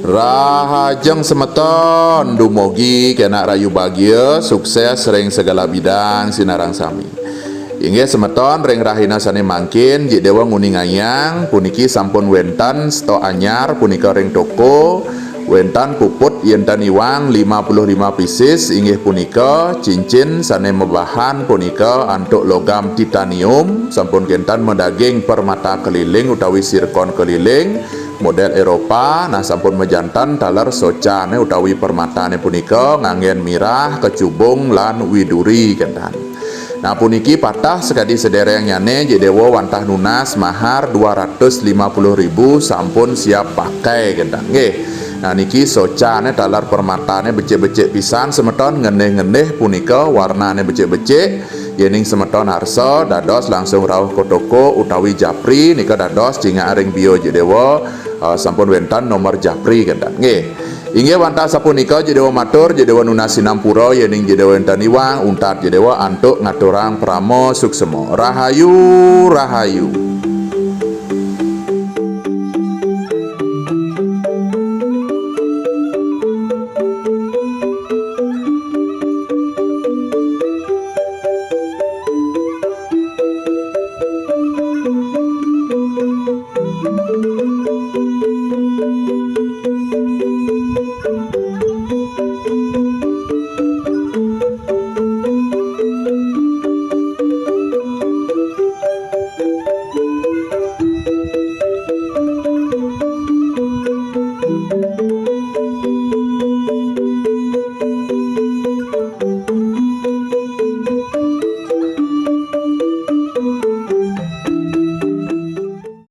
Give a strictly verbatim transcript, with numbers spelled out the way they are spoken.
Rahajeng semeton, dumugi kenak rahayu bagia, sukses ring segala bidang sinareng sami. Inggih semeton, ring rahina sane mangkin, Jik Dewa nguningayang, puniki sampun wenten stok anyar punika ring toko, wenten puput yen tan iwang lima puluh lima pieces, inggih punika cincin sane mabahan punika antuk logam titanium, sampun kenten madaging permata keliling utawi sirkon keliling, model Eropa, nah sampun majanten taler socane utawi permatane punika nganggen mirah, kecubung, lan widuri kenten. Nah, puniki patah sakadi sederengnyane, Jik Dewa wantah nunas mahar dua ratus lima puluh ribu sampun siap pakai kenten. Nggih. Nah, niki socane taler permatane becik-becik pisan semeton, ngenih-ngenih punika warnane becik-becik. Yening semeton arsa, dados langsung rauh ka toko utawi japri, nika dados cingak ring bio Jik Dewa, eh, sampun wenten nomor japri kenten. Nggih. Inggih wantah sapunika Jik Dewa matur, Jik Dewa nunas sinampura, yening Jik Dewa wenten iwang, untat Jik Dewa antuk ngaturang parama suksma. Rahayu, rahayu.